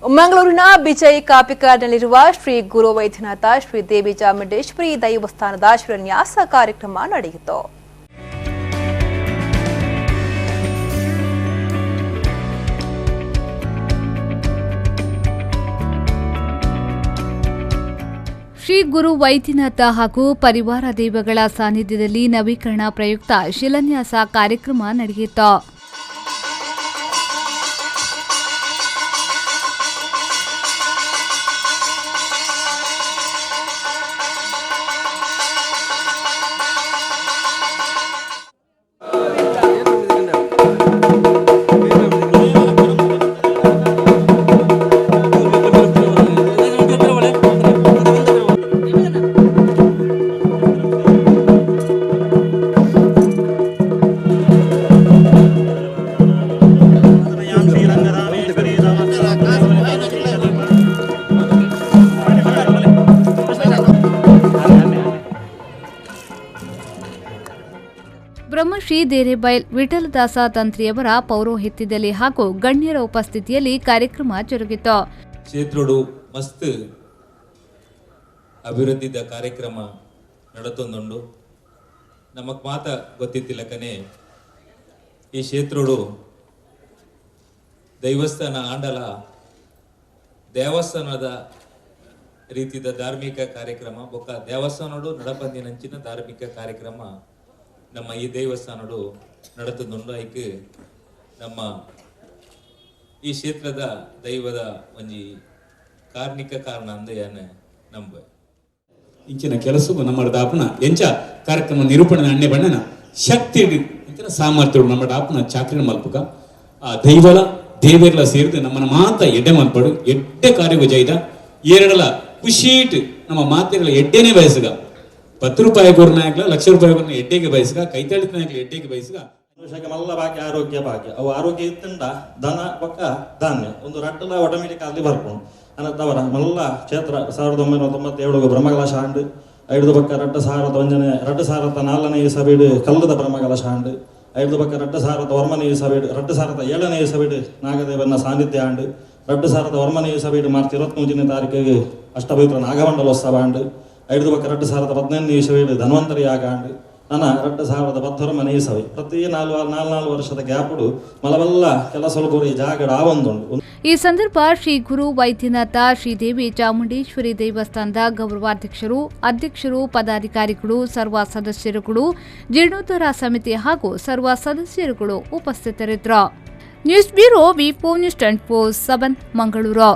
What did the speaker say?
ಮಂಗಳೂರಿನ ಬಿಜೈ ಕಾಪಿಕಾಡ್ನಲ್ಲಿರುವ ಶ್ರೀ ಗುರು ವೈದ್ಯನಾಥ ಶ್ರೀ ದೇವಿ ಚಾಮುಂಡೇಶ್ವರಿ ದೇವಸ್ಥಾನದ ಶಿಲಾನ್ಯಾಸ ಕಾರ್ಯಕ್ರಮ ನಡೆಯಿತು. ಶ್ರೀ ಗುರು ವೈದ್ಯನಾಥ ಹಾಗೂ ಪರಿವಾರ ದೈವಗಳ ಸಾನ್ನಿಧ್ಯದಲ್ಲಿ ನವೀಕರಣ ಪ್ರಯುಕ್ತ ಶಿಲಾನ್ಯಾಸ ಕಾರ್ಯಕ್ರಮ ನಡೆಯಿತು. ಬ್ರಹ್ಮಶ್ರೀ ದೇರೆಬೈಲ್ ವಿಠಲದಾಸ ತಂತ್ರಿಯವರ ಪೌರೋಹಿತ್ಯದಲ್ಲಿ ಹಾಗೂ ಗಣ್ಯರ ಉಪಸ್ಥಿತಿಯಲ್ಲಿ ಕಾರ್ಯಕ್ರಮ ಜರುಗಿತು. ಕ್ಷೇತ್ರಡು ಮಸ್ತ್ ಅಭಿವೃದ್ಧಿದ ಕಾರ್ಯಕ್ರಮ ನಡತೊಂದುಂಡು. ನಮಕ್ ಮಾತ ಗೊತ್ತಿತ್ತಿಲ್ಲಕನೆ ಈ ಕ್ಷೇತ್ರಡು ದೈವಸ್ಥಾನ ಆಂಡಲ ದೇವಸ್ಥಾನದ ರೀತಿದ ಧಾರ್ಮಿಕ ಕಾರ್ಯಕ್ರಮ ಬೊಕ್ಕ ದೇವಸ್ಥಾನಡು ನಡಪಂದಿನಂಚಿನ ಧಾರ್ಮಿಕ ಕಾರ್ಯಕ್ರಮ ನಮ್ಮ ಈ ದೇವಸ್ಥಾನಡು ನಡತದುಂಡು. ಐಕ್ ನಮ್ಮ ಈ ಕ್ಷೇತ್ರದ ದೈವದ ಒಂಜಿ ಕಾರ್ಣಿಕ ಕಾರಣ ಅಂದ ಯಾನೆ ನಂಬ ಇಂಚಿನ ಕೆಲಸವು ನಮ್ಮ ದಾಪನ ಎಂಚ ಕಾರ್ಯಕ್ರಮ ನಿರೂಪಣೆ ಅಣ್ಣೆ ಬಣ್ಣನ ಶಕ್ತಿ ಇಂಚಿನ ಸಾಮರ್ಥ್ಯ ನಮ್ಮ ದಾಪನ ಚಾಕ್ರಿನ ಮಲ್ಪುಕ ಆ ದೈವಲ ದೇವೆರ್ಲ ಸೇರಿದು ನಮ್ಮನ ಮಾತ ಎಡ್ಡೆ ಮಲ್ಪಡು ಎಡ್ಡೆ ಕಾರ್ಯವು ಜೈದ ಏರಡಲ ಖುಷೀಟ್ ನಮ್ಮ ಮಾತೆಗಳ ಎಡ್ಡೆನೇ ಬಯಸುಗ 10 ರೂಪಾಯಿ ಗುರುನಾಗ್ಲ ಲಕ್ಷ ರೂಪಾಯಿ ಗುರುನ ಎಡ್ಡೆಗೆ ಬಯಸುಗ ಕೈತಾಳಿತನಾಗ್ಲ ಎಡ್ಡೆಗೆ ಬಯಸುಗ. ಮಲ್ಲ ಭಾಗ್ಯ ಆರೋಗ್ಯ ಭಾಗ್ಯ ಅವು ಆರೋಗ್ಯ ಇತ್ತಂಡ ಧನ ಬೊಕ್ಕ ಧಾನ್ಯ ಒಂದು ರಟ್ಟಲ ಆಟೋಮೆಟಿಕ್ ಅಲ್ಲಿ ಬರ್ಕೊಂಡು ಅನ್ನತ್ತವರ ಮಲ್ಲ ಕ್ಷೇತ್ರ 1997 ಬ್ರಹ್ಮಕಲಶ ಆಂಡು ಐದು ಬಕ್ಕ 2001 2004ನೇ ಇಸವಿಡು ಕಲ್ಲದ ಬ್ರಹ್ಮಕಲಶ ಆಂಡು ಐದು ಬಕ್ಕ 2009ನೇ ಇಸವಿಡು 2007ನೇ ಇಸವಿಡು ನಾಗದೇವನ ಸಾನ್ನಿಧ್ಯ ಆಂಡು 2009ನೇ ಇಸವಿಡು ಮಾರ್ಚ್ 23ನೇ ತಾರೀಕಿಗೆ ಅಷ್ಟಪವಿತ್ರ ನಾಗಮಂಡಲೋತ್ಸವ ಆಂಡು ಐದು ಬಕ್ಕ 2015ನೇ ಇಸವಿಡು ಧನ್ವಂತರಿ ಯಾಗ ಆಂಡು ನನ್ನ 2019ನೇ ಇಸವಿ ಪ್ರತಿ 4 ವರ್ಷದ ಗ್ಯಾಪುಡು ಮಲಬಲ್ಲ ಕೆಲಸ ಈ ಜಾಗಡ ಆವೊಂದುಂಡು. ಈ ಸಂದರ್ಭ ಶ್ರೀ ಗುರು ವೈದ್ಯನಾಥ ಶ್ರೀದೇವಿ ಚಾಮುಂಡೇಶ್ವರಿ ದೇವಸ್ಥಾನದ ಗೌರವಾಧ್ಯಕ್ಷರು, ಅಧ್ಯಕ್ಷರು, ಪದಾಧಿಕಾರಿಗಳು, ಸರ್ವ ಸದಸ್ಯರುಗಳು, ಜೀರ್ಣೋದ್ಧಾರ ಸಮಿತಿ ಹಾಗೂ ಸರ್ವ ಸದಸ್ಯರುಗಳು ಉಪಸ್ಥಿತರಿದ್ದರು. News bureau, V4 news 24/7, Mangaluru.